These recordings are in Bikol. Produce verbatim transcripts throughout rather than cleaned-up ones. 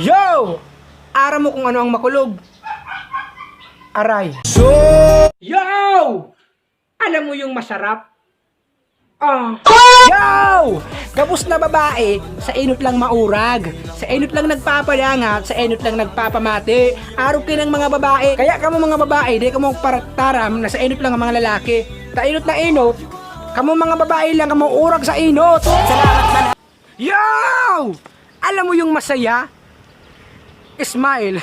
Yo! Aram mo kung ano ang makulog? Aray. So, yo! Alam mo yung masarap? Ah. Yo! Gabos na babae, sa inot lang maurag, sa inot lang nagpapadangat, sa inot lang nagpapamati. Arog kayo ng mga babae. Kaya kamo mga babae, di kamo magparataram na sa inot lang ang mga lalaki. Sa inot na inot, kamo mga babae lang kamo urag sa inot. Salamat man. Yo! Alam mo yung masaya? Smile.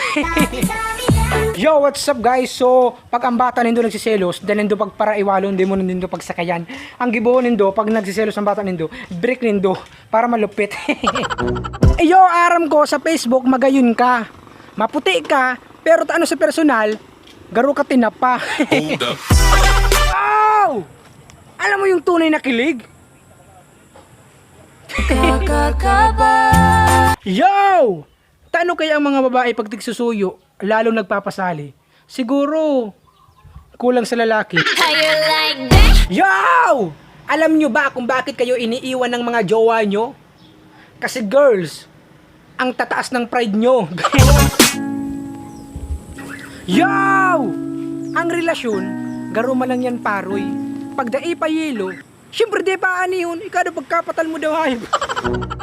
Yo, what's up guys? So, pag ang bata nindo nagsiselos, di nindo pagparaiwalon, di mo nindo pagsakayan. Ang gibohon nindo, pag nagsiselos ang bata nindo, break nindo para malupit. Yo, aram ko sa Facebook, magayon ka. Maputi ka, pero ta ano sa personal, garo ka tinapa. Hold up. Wow! Alam mo yung tunay na kilig? Yo! Tano kaya ang mga babae pag tigsusuyo, lalong nagpapasali? Siguro, kulang sa lalaki. How you like that? Yo! Alam nyo ba kung bakit kayo iniiwan ng mga jowa nyo? Kasi girls, ang tataas ng pride nyo. Yo! Ang relasyon, garo man lang yan, paroy. Pag dai pa yelo, siyempre di pa aanihon, ikaw daw pagkapatal mo daw, hayop.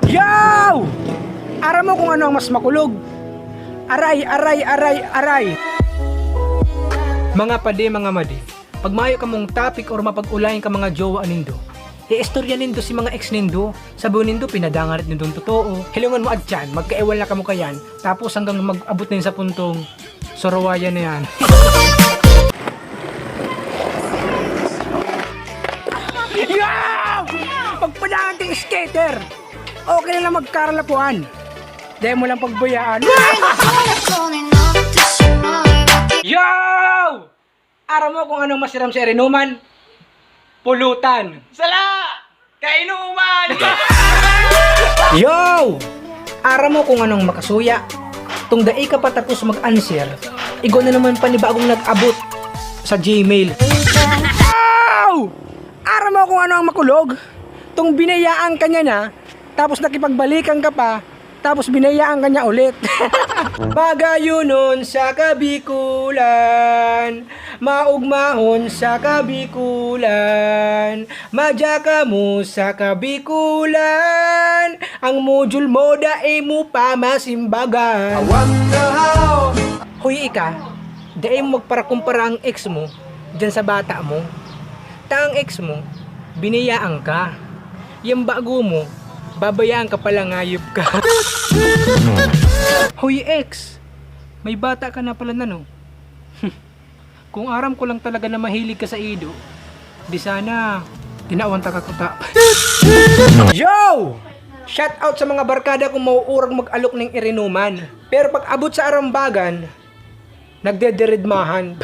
Yo! Aram mo kung ano ang mas makulog? Aray, aray, aray, aray! Mga padi, mga madi, pag mayo kamong topic or mapag-ulayan ka mga jowa nindo, iistorya nindo si mga ex nindo. Sabi nindo, pinadangarit nindong totoo. Hilongan mo at yan, magkaiwal na kamo kayan. Tapos hanggang mag-abot na yun sa puntong, sorowayan na yan. Yo! Magpadangat yung skater! Okay na lang magkaralapuan. Dahil mo lang pagbayaan. Yo! Aram mo kung anong masiram sa irinuman? Pulutan. Sala! Kainuman! Yo! Aram mo kung anong makasuya? Tung dai ka pa tapos mag-answer, igwa na naman panibagong nag-abot sa Gmail. Yo! Aram mo kung ano ang makulog? Tung binayaan ka niya na, tapos nakipagbalikan ka pa, tapos binayaan ka niya ulit. Pagayonon sa Kabikulan, maugmahon sa Kabikulan, madya kamo sa Kabikulan, ang module mo dai mo pa masimbagan. Hoy ika, dai mo magparakumpara ang ex mo diyan sa bata mo. Ta ang ex mo, binayaan ka. Yang bago mo, babayaan ka pala, ngayop ka. Hoy ex, may bata ka na pala na, no? Kung aram ko lang talaga na mahilig ka sa ido, di sana tinawan ta ka kuta. Yo! Shout out sa mga barkada kung mauurag mag-alok ning irinuman. Pero pag abot sa arambagan, nagdederedmahan.